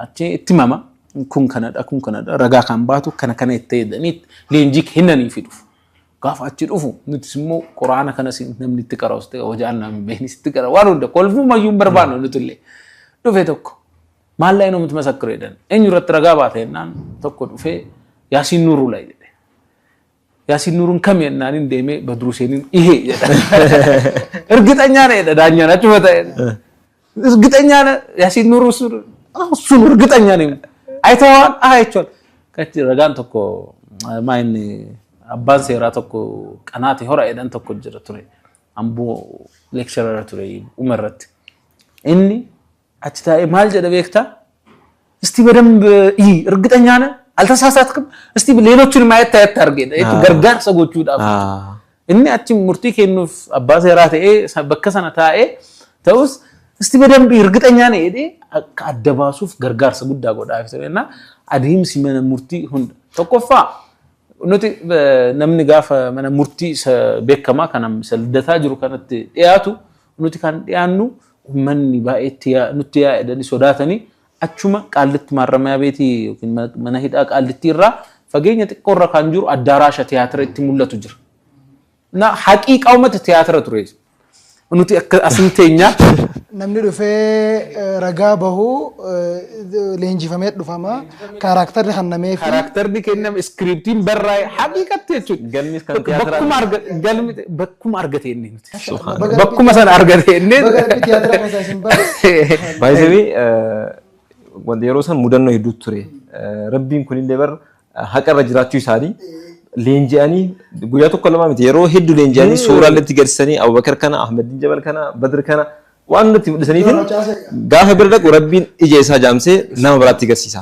Achi itti himama kun kanadha, kun kanadha, ragaa kan baatu kana kana itti jedhanii leenjii kennaniifi dhufu. Gaafa achi dhufu nutis immoo quraana kanas namni itti qara'us ta'e hojaan namni beeknis itti qara waan hunda kolfuu mayyuu hin barbaannu nutillee. Dhufe tokko maal laa namatti masakkiru jedhan, eenyu irratti ragaa baata jennaan, tokko dhufee Yaasiin Nuuruu laa jedhe. Yaasiin Nuuruun kami jennaan, hin deemee Badruu Seeniin ihee jedha. እርግጠኛ ነህ jedha daanyaan achuma ta'e. እርግጠኛ ነህ Yaasiin Nuuruu sun እርግጠኛ ነኝ አይተኸዋል? አይቼዋለሁ። Kachi ragaan tokko maa inni abbaan seeraa tokko Qanaati Hora jedhan tokko jira ture. Amboo lecturer ture umarratti. Inni achi taa'ee maal jedha beektaa? እስቲ በደንብ ይህ እርግጠኛ ነህ? አልተሳሳትክም? እስቲ ሌሎችን ማየት ታየት አድርጌ gargaarsa gochuudhaaf. Inni achi murtii kennuuf abbaa seeraa ta'ee bakka sana taa'ee ta'us እስቲ በደንብ እርግጠኛ ነህ jedhee akka adda baasuuf gargaarsa guddaa godhaaf ture. Adeemsi mana murtii hunda tokkoffaa nuti namni gaafa mana murtii isa beekamaa kana isa Liddataa jiru kanatti dhiyaatu, nuti kan dhiyaannu uummanni baay'eetti nutti yaa'edhanii sodaatanii achuma Qaallitti ማረሚያ ቤት yookiin mana hidhaa Qaallittii irraa fageenya xiqqoo irra kan jiru addaaraasha tiyaatira itti mul'atu jira. Na haqiiqaa tiyaatira ture. Nuti akka asin teenyaa Namni dhufee ragaa bahuu leenjifamee dhufama. Characterri kennamee fi Characterri kenname, scriptiin barraa'e haqiiqatti jechuudha. Galmis kan tiyaatiraa. Bakkuma argate, galmi bakkuma argate inni nuti. Bakkuma sana argate inni. Baga Rabbi tiyaatira keessaa isin baase. Baay'ee wanta yeroo san mudannoo hedduutu ture. Rabbiin kunillee bar haqarra jiraachuu isaanii leenji'anii guyyaa tokko lama miti, yeroo hedduu leenji'anii suuraa itti gadhiisanii Abubakar kana, Ahmediin Jabal kana, Badr kana waan nutti mul'isaniitiin gaafa bira dhaqu Rabbiin ija isaa jaamsee nama biraatti agarsiisa.